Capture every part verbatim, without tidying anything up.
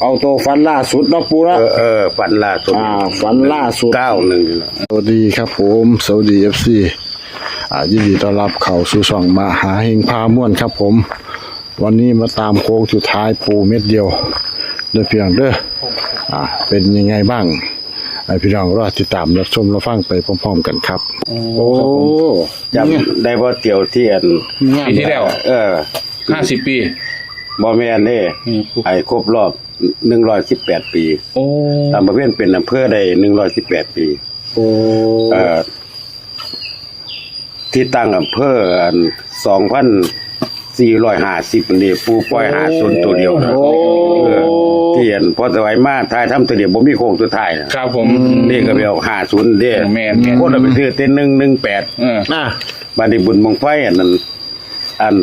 เอาตัวฝันล่าสุดเนาะปู่เนาะ เออเออฝันล่าสุด อ่า ฝันล่าสุด เก้าหนึ่ง นี่แหละ สวัสดีครับผม สวัสดี เอฟซี อ่า ยินดีต้อนรับเข้าสู่ช่องมหาเฮงพาม่วนครับผม วันนี้มาตามโค้งสุดท้ายปู่เม็ดเดียวเด้อพี่น้องเด้อ อ่า เป็นยังไงบ้าง ให้พี่น้องรอติดตามรับชมรับฟังไปพร้อมๆกันครับ โอ้ ครับผม จำได้บ่ เตียวที่อัน ปีที่แล้ว เออ ห้าสิบปี บ่แม่นเด้ อืม ไอ้ครบรอบ หนึ่งร้อยสิบแปด ปี โอ้ ตามประเพณเป็นอำเภอได้ หนึ่งร้อยสิบแปด ปี โอ้ เอ่อ ที่ตั้งอำเภออัน สองพันสี่ร้อยห้าสิบ นี่ปู่ปล่อย ห้าศูนย์ ตัวเดียวนะ โอ้ เออ ที่อันพอสวัยมาถ่ายทำตัวเดียว บ่มีโค้งสุดท้ายนะ ครับผม นี่ก็ไปออก ห้าศูนย์ เด้ แม่นๆ คนเอาไปซื้อแต่ หนึ่งหนึ่งแปด เออ อ่ะ บัดนี้บุญบั้งไฟอันนั้น อัน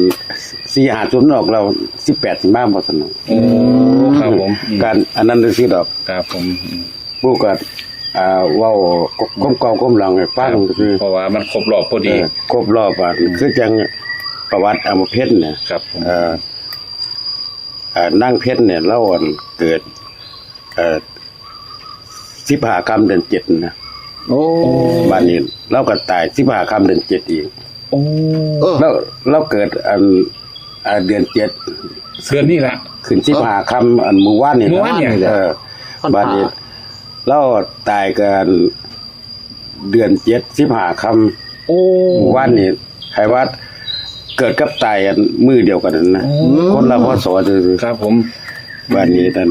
สี่ห้าศูนย์ ออกแล้ว สิบแปด สิมาบ่ซั่นน่ะ โอ้ ครับผม อืม การอันนั้นซื่อๆดอก ครับผม อืม ปู่ก็ อ่า เว้าความเก่าความหลังให้ฟัง ครับ ซื่อ เพราะว่ามันครบรอบพอดี เออ ครบรอบอ่ะ อืม คือจังประวัติอำเภอเพ็ญเนี่ย ครับผม เอ่อ เอ่อ นางเพ็ญเนี่ย ลาวอันเกิด เอ่อ สิบห้าค่ำเดือนเจ็ดนะ โอ้ บัดนี้ลาวก็ตาย สิบห้าค่ำเดือนเจ็ดอีก โอ้ เออ ลาว ลาวเกิดอัน อ่า เดือนเจ็ด เดือนนี้ล่ะ ขึ้น สิบห้าค่ำอันมื้อวานนี่ มื้อวานเนี่ย เออ วันพระ บัดนี้ลาวตายกันเดือนเจ็ด สิบห้าค่ำ โอ้ มื้อวานนี่ ให้ว่าเกิดกับตายอันมื้อเดียวกันนั่นนะ โอ้ คนละ พ.ศ. ซื่อๆ ครับผม บัดนี้นั่น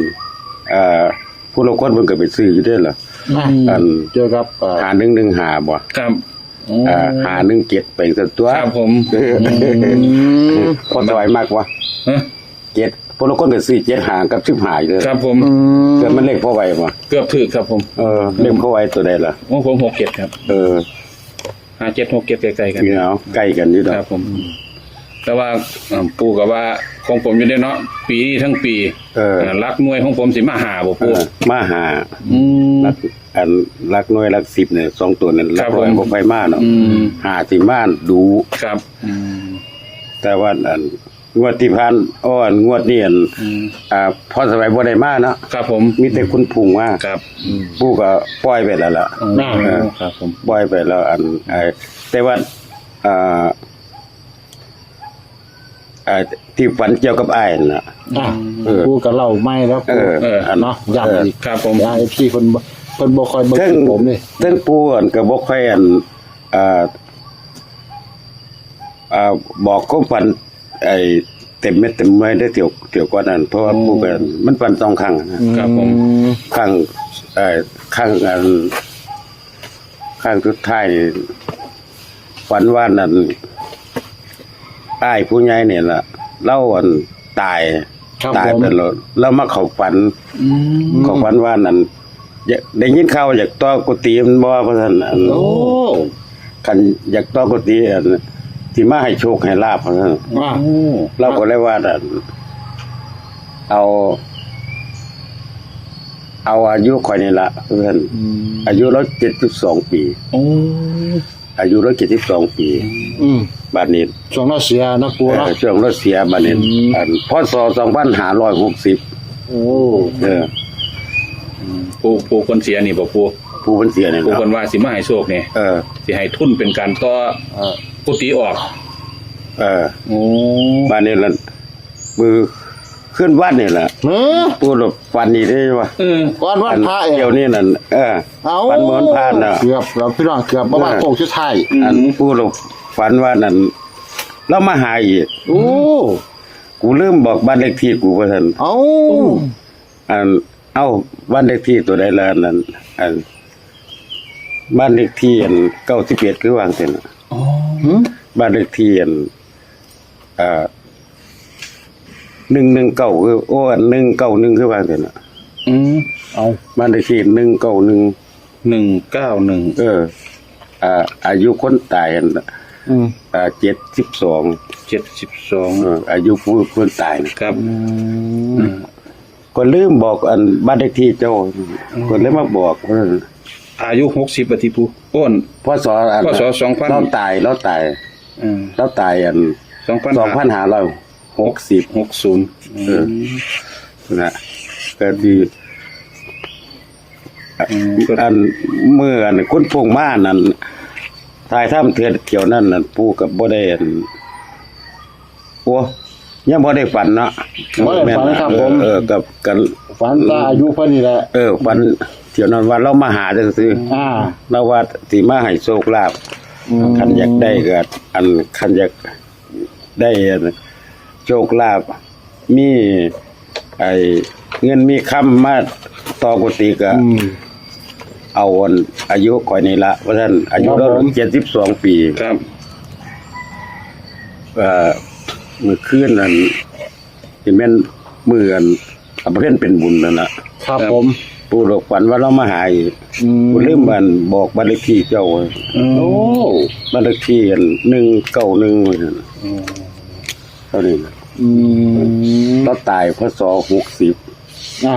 เอ่อ ผู้ลางคนเพิ่นก็ไปซื้ออยู่เด้อล่ะ อืม อัน เกี่ยวกับ เอ่อ ห้าหนึ่งหนึ่งห้า บ่ ครับ อ่า ห้าหนึ่งเจ็ด ไปซะตัว ครับผม เออ อืม พอสวัยมักวะ ฮะ เจ็ด ผู้ลางคนก็ซื้อ เจ็ดห้า กับ สิบห้า อยู่เด้อ ครับผม อืม เกิดมันเลขพอสวัยบ่ เกือบถูกครับผม เออ เลขพอสวัยตัวใดล่ะ ของผม หกเจ็ด ครับ เออ ห้าเจ็ด หกเจ็ด ใกล้ๆกัน นี่เนาะ ใกล้กันอยู่ดอก ครับผม แต่ว่า อ่า ปู่ก็ว่าของผมอยู่เด้เนาะ ปีนี้ทั้งปี เออ อ่า หลักหน่วยของผมสิมาห้าบ่ปู่ เออ มาห้า อืม หลัก อันหลักหน่วยหลักสิบเนี่ย สองตัวนั้น ครับ หลักร้อย ผม บ่ค่อยมาเนาะ อืม ห้าสิมาดู ครับ อืม แต่ว่าอันงวดที่ผ่าน อ้อ อันงวดนี้อัน อืม อ่า พอสวัยบ่ได้มาเนาะ ครับผม มีแต่คุณพุ่งมา ครับ อืม ปู่ก็ปล่อยไปแล้วล่ะ อืม เออ ครับผม ปล่อยไปแล้ว อัน ไอ้ แต่ว่า อ่า อ่า ที่ฝันเกี่ยวกับอ้ายนั่นน่ะ อ่ะ เออ ปู่ก็เล่าใหม่แล้วปู่ เออ เออ อัน เนาะ ย้ำอีก ครับผม เดี๋ยว เอฟซี เพิ่นบ่ เพิ่นบ่ค่อยเบิ่ง เทิง คลิปผมนี่ เทิงปู่อันก็บ่ค่อยอัน อ่า อ่า บอกความฝัน ไอ้ เต็มเม็ดเต็มหน่วยได้เที่ยว เที่ยวก่อนนั้น เพราะว่า อืม ปู่ก็มันฝันสองครั้งนะ อืม ครับผม ครั้ง เอ่อ ครั้งอัน ครั้งสุดท้ายนี่ ฝันว่านั่น อ้ายผู้ใหญ่เนี่ยล่ะ ลาวอันตาย ครับ ตายไป ผม แล้ว ลาวมาเข้าฝัน อืม เข้าฝันว่านั่น อยาก ได้ยินข่าวอยากต่อกุฏิมันบ่ ว่าซั่น อัน โอ้ คันอยากต่อกุฏิ อัน สิมาให้โชคให้ลาภ ว่าซั่น อ่า โอ้ ลาวก็เลยว่านั่น เอา เอาอายุข้อยนี่ล่ะ ว่าซั่น อืม อายุลาว เจ็ดสิบสอง ปี โอ้ อายุลาว เจ็ดสิบสอง ปี อืม บัดนี้ ช่วงลาวเสียเนาะปู่เนาะ เออ ช่วงลาวเสีย บัดนี้ อืม อัน พ.ศ. สองพันห้าร้อยหกสิบ โอ้ เออ อืม ปู่ ปู่เพิ่นเสียนี่บ่ปู่ ปู่เพิ่นเสียนี่ ปู่ เนาะ เพิ่นว่าสิมาให้โชคนี่ เออ สิให้ทุนเป็นการต่อ เออ กุฏิออก เออ โอ้ บัดนี้ละ มื้อคืนวันนี่ล่ะ เออ ปู่หลบฝันอีกเด้วะ เออ ก่อนวันพระเอง เดี๋ยวนี้นั่น เออ เอ้า ฝันเหมือนพระน่ะ เกือบแล้วพี่น้อง เกือบบ่ว่า เออ โค้งสุดท้าย อันปู่หลบฝันว่านั่น ลาวมาหาอีก โอ้ กูลืมบอกบ้านเลขที่กู ว่าซั่น เอ้า อัน เอ้า บ้านเลขที่ตัวใดล่ะนั่น อัน บ้านเลขที่อัน เก้าสิบเอ็ด คือว่าจั่งซี้น่ะ อ๋อ หืม บ้านเลขที่อัน อ่า หนึ่งหนึ่งเก้า คือ โอ้ อัน หนึ่งเก้าหนึ่ง คือว่าจั่งซี้น่ะ อืม เอา บ้านเลขที่ หนึ่งเก้าหนึ่ง หนึ่งเก้าหนึ่ง เออ อ่า อายุคนตายอัน อืม อ่า เจ็ดสิบสอง เจ็ดสิบสอง เออ อายุผู้คนตายน่ะ ครับ อืม อืม ก็ลืมบอกอันบ้านเลขที่เจ้า อืม ก็เลยมาบอก เออ อายุ หกสิบ อ่ะที่ปู่ โอ้น พ.ศ. อัน พ.ศ. สองพัน ลาวตาย ลาวตาย อืม ลาวตายอัน สองพัน สองพันห้าร้อยหกสิบ หกศูนย์ เออ อืม นะ ก็สิ อืม อันเมื่ออันคุณพงษ์มานั่น ถ่ายทำเทื่อเที่ยวนั่นนั่น ปู่ก็บ่ได้อัน โอ้ ยังบ่ได้ฝันเนาะ บ่ได้ฝันครับผม เออ เออ กับกัน ฝันแต่อายุเพิ่นนี่แหละ เออ ฝันเที่ยวนั้นว่าเรามาหาจังซี่ อ่า เราว่าสิมาให้โชคลาภ อืม คันอยากได้ก็ อัน คันอยากได้อันโชคลาภ มีไอ้เงินมีคำมาต่อกุฏิก็ อืม เอาอันอายุข่อยนี่ละ ว่าซั่น อายุเรา ครับผม เจ็ดสิบสองปี ครับ เอ่อ มื้อคืนนั่น สิแม่นมื้ออัน อำเพ็ญเป็นบุญนั่นล่ะ ครับผม ปู่หลวงฝันว่าเรามาหาอีก อืม ปู่ลืมอันบอกบ้านเลขที่เจ้า อืม โอ้ บ้านเลขที่อัน หนึ่งเก้าหนึ่ง ว่าซั่น อืม เท่านี้นะ อืม เราตาย พ.ศ. หกสิบ อ่ะ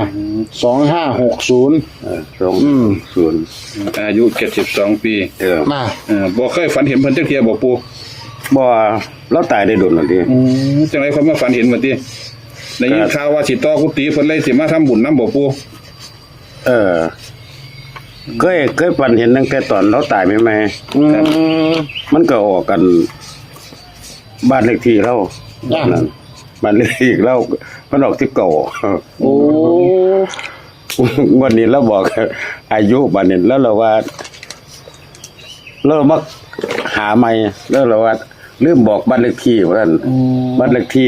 สองห้าหกศูนย์ เออ สอง อืม ศูนย์ อายุเจ็ดสิบสองปี เออ มา เออ บ่เคยฝันเห็นเพิ่นจักเทื่อบ่ปู่ บ่ เราตายได้โดนแล้วติ อืม จังได๋ค่อยมาฝันเห็นบัดนี้ ได้ยิน ก็ ข่าวว่าสิต่อกุฏิเพิ่นเลยสิมาทำบุญนำบ่ปู่ เออ เคย เคยฝันเห็นตั้งแต่ตอนเราตายใหม่ๆ อืม ครับ มันก็ออกกัน บ้านเลขที่เรา อ่ะ นั่น บ้านเลขที่เรา มันออกสิบเก้า โอ้ งวดนี้เราบอก อายุบัดนี้ แล้วเราว่า เรามาหาใหม่ แล้วเราว่า ลืมบอกบ้านเลขที่ ว่าซั่น อืม บ้านเลขที่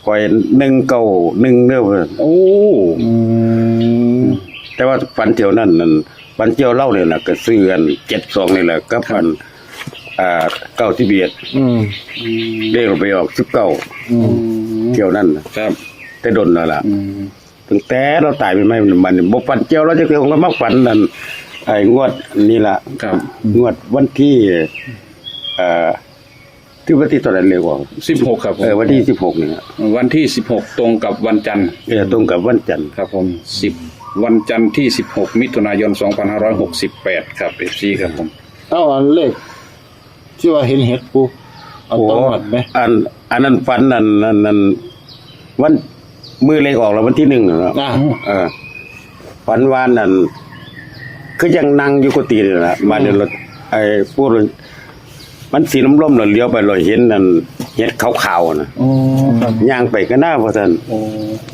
ข่อย หนึ่งเก้าหนึ่ง เด้อ ว่าซั่น โอ้ อืม แต่ว่าฝันเที่ยวนั้นนั่น ฝันเที่ยวเราเนี่ยนะ ก็ซื้ออัน เจ็ดสอง นี่แหละ กับอัน อ่า เก้าสิบเอ็ด อืม เลขไปออก สิบเก้า อืม เที่ยวนั้นน่ะ ครับ แต่โดนแล้วล่ะ อืม ตั้งแต่เราตายใหม่ๆ มันบ่ฝันเกี่ยวเราจักเทื่อ เรามาฝันนั่น ไอ้งวดนี่ล่ะ ครับ งวดวันที่ เอ่อ ที่วันที่เท่าไหร่เลขออก สิบหก ครับผม เออ วันที่สิบหกนี่ฮะ วันที่สิบหก ตรงกับวันจันทร์ เออ ตรงกับวันจันทร์ ครับผม สิบ วันจันทร์ที่สิบหก มิถุนายน สองพันห้าร้อยหกสิบแปด ครับ เอฟซี ครับผม เอาอันเลข ที่ว่าเห็นเห็ดปู่ เอา โอ้ ต้องหมดไหม อัน อันนั้นฝันนั่น นั่น นั่น วัน มื้อเลขออกแล้ววันที่หนึ่งน่ะเนาะ อ่า เออ ฝันว่านั่น คือยังนั่งอยู่กุฏินี่ล่ะ อืม มาเดี๋ยวรถ ไอ้ปู่ มันสีลมๆ แล้วเหลียวไป แล้วเห็นนั่น เห็ดขาวๆ น่ะ อ๋อ ครับ ย่างไปก็น่า ว่าซั่น โอ้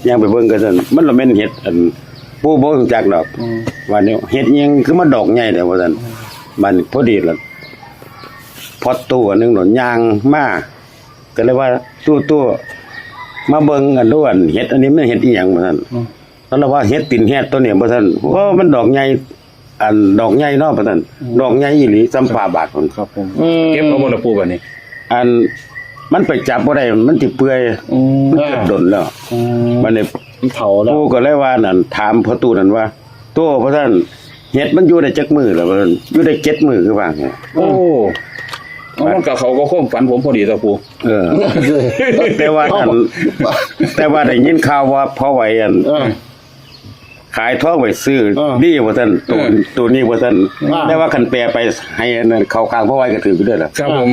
ย่างไปเบิ่งก็ซั่น มันละแม่นเห็ด อัน ปู่บ่รู้จักดอก อืม ว่าเนี่ย เห็ดอิหยังคือมาดอกใหญ่แท้ ว่าซั่น อืม มันพอดีละ พอตู้อันหนึ่งโดนย่างมา ก็เลยว่า "ตู้ ตู้ มาเบิ่งอันดูอันเห็ดอันนี้มันเห็ดอีหยัง" ว่าซั่น อืม แล้วเราว่า "เห็ดตีนแฮดตัวนี้" ว่าซั่น "โอ้ มันดอกใหญ่ อันดอกใหญ่เนาะ" ว่าซั่น อืม ดอกใหญ่อีหลี ส่ำฝาบาทพุ่น ครับผม อืม เก็บเอาบ่ล่ะปู่บัดนี้ อัน มันไปจับบ่ได้ มันสิเปื่อย อืม มันเกิดโดนแล้ว อืม บัดนี้ มันเฒ่าแล้ว ปู่ก็เลยว่านั่น ถามพ่อตู้นั่นว่า "โต" ว่าซั่น "เห็ดมันอยู่ได้จักมื้อแล้ว" ว่าซั่น "อยู่ได้เจ็ดมื้อ" คือว่าไง โอ้ เอามันก็เข้ากับความฝันผมพอดีตัวปู่ เออ แต่ว่าอัน แต่ว่าได้ยินข่าวว่าพ่อไหวอัน เออ ขายทองไปซื้อ เออ ดีว่าซั่น ตัว เออ ตัวนี้ว่าซั่น อ่า แต่ว่าคันแปลไปให้อันนั้นเข้าข้างพ่อไหวก็ถือไปด้วยล่ะ ครับผม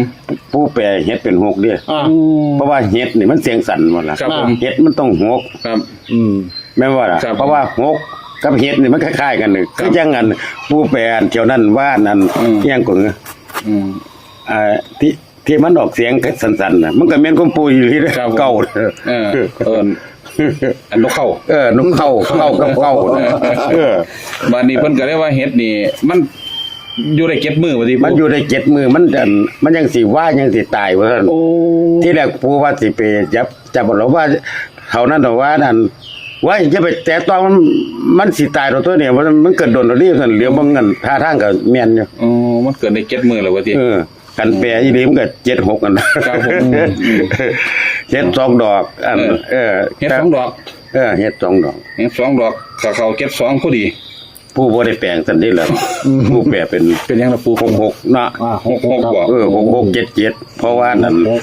ปู่แปลเห็ดเป็นหกเด้อ อ่า อืม เพราะว่าเห็ดนี่มันเสียงสั่นหมดล่ะ ครับผม เห็ดมันต้องหก ครับ อืม แม่นบ่ล่ะ ครับ เพราะว่าหกกับเห็ดนี่มันคล้ายๆกันนี่ ครับ คือจังอันปู่แปลอันเที่ยวนั้นว่าอัน อืม อิหยังก็คือ อืม อ่า ที่ ที่มันออกเสียงสั้นๆน่ะ มันก็แม่นของปู่อีหลีเด้อ ครับผม เก้า เออ เออ อันนกเข้า เออ นกเข้า เข้ากับเก้าน่ะ เออ บัดนี้เพิ่นก็เลยว่าเห็ดนี่ มันอยู่ได้เจ็ดมื้อว่าติ มันอยู่ได้เจ็ดมื้อ มันจะ มันยังสิว่ายังสิตายว่าซั่น โอ้ ที่แรกปู่ว่าสิไปจับ จับบ่ล่ะว่า เท่านั้นเท่าว่านั่น "ว้าย อย่าไปแตะต้องมัน มันสิตายดอกตัวเนี่ย มัน มันเกิดโดนแล้วนี่" ซั่น เหลียวเบิ่งนั่น ท่าทางก็แม่นอยู่ อ๋อ มันเกิดได้เจ็ดมื้อแล้วว่าติ เออ คันแปลอีหลีมันก็เจ็ดหกนั่นล่ะ ครับผม อืม เห็ดสองดอก อัน เออ เออ เห็ดสองดอก เออ เห็ดสองดอก เห็ดสองดอก ก็เข้าเจ็ดสองพอดี ปู่บ่ได้แปลงซั่นเด้ล่ะ อืม ปู่แปลเป็น เป็นหยังล่ะปู่ หกหกเนาะ อ่า หกหก บ่ เออ หกหกเจ็ดเจ็ด เพราะว่านั่น หกหก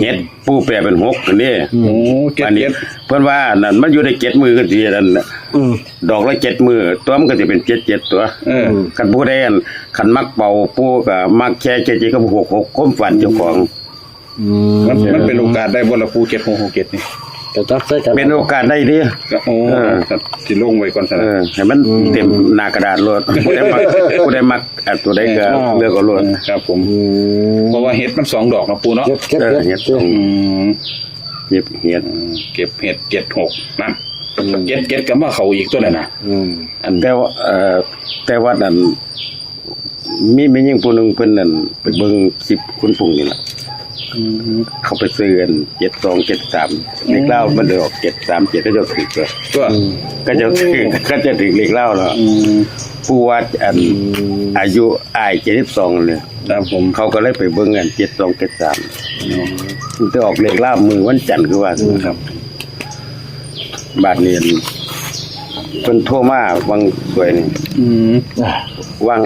เห็ดปู่แปลเป็นหกนั่นเด้ อืม โอ้ เจ็ดเจ็ด อันนี้เพิ่นว่านั่นมันอยู่ได้เจ็ดมื้อก็สินั่นน่ะ อืม ดอกละเจ็ดมื้อ ตัวมันก็สิเป็นเจ็ดเจ็ดตัว เออ คันผู้ใดอัน คันมักเป่าปู่ก็มักแค่เจ็ดเจ็ดกับหกหก ความฝันเจ้าของ อืม มัน มันเป็นโอกาสได้บ่ล่ะปู่ เจ็ดหกหกเจ็ดนี่ ก็จับใส่กัน เป็นโอกาสได้เด้ ก็โอ้ เออ ครับ สิลงไว้ก่อนซะ เอ นะ อ ให้มัน อืม เต็มหน้ากระดาษโลด ผู้ใดมัก ผู้ใดมัก อ่ะ ตัวใดก็ เออ เลือกเอาโลด ครับผม อืม เพราะว่าเห็ดมันสองดอกนะปู่เนาะ เก็บ เก็บ เออ เก็บ เห็ดสอง อืม เก็บเห็ด อืม เก็บเห็ด เจ็ดหก นะ อืม เจ็ดเจ็ด ก็มาเข้าอีกตัวนั้นนะ อืม อัน แต่ว่า เอ่อ แต่ว่านั่น มีแม่หญิงผู้หนึ่งเพิ่นนั่นไปเบิ่งคลิปคุณพงษ์นี่ล่ะ อืม เขาไปซื้ออัน เจ็ดสองเจ็ดสาม เลขลาวมันได้ออก เจ็ดสามเจ็ด เขาเจ้าถือเลย ตัว อืม เขาเจ้าถือ เขาเจ้าถือเลขลาวแล้ว อืม ผู้ว่าอัน อืม อายุอ้าย เจ็ดสิบสอง เนี่ย ครับผม เขาก็เลยไปเบิ่งอัน เจ็ดสองเจ็ดสาม อืม มันจะออกเลขลาวมื้อวันจันทร์คือว่า ครับ บาดนี้เพิ่นโทรมาวังสวยนี่ อืม วัง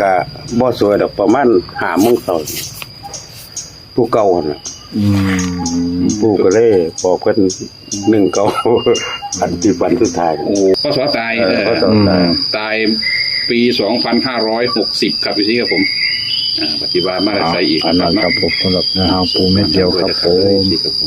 ก็บ่สวยดอก ประมาณห้าโมงเช้า ผู้เก่าหั่นน่ะ อืม ปู่ก็เลยบอกเพิ่น หนึ่งเก้า อันที่วันสุดท้าย โอ้ พ.ศ. ตาย เออ เออ พ.ศ. ตาย อืม ตายปี สองพันห้าร้อยหกสิบ ครับพี่ครับผม อ่า ปฏิบัติมาได้ใส่อีก อันนั้นครับผม สำหรับแนวทางปู่เม็ดเดียวครับผม ครับผม